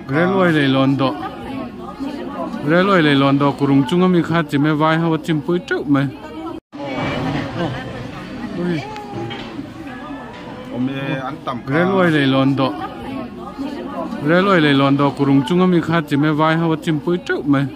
Railway leihlawn dawh Railway leihlawn dawh kurung chunga mi kha chime vai ho a chimpui teuh mai. Railway leihlawn dawh Railway leihlawn dawh kurung chunga mi kha chime vai ho a chimpui teuh mai.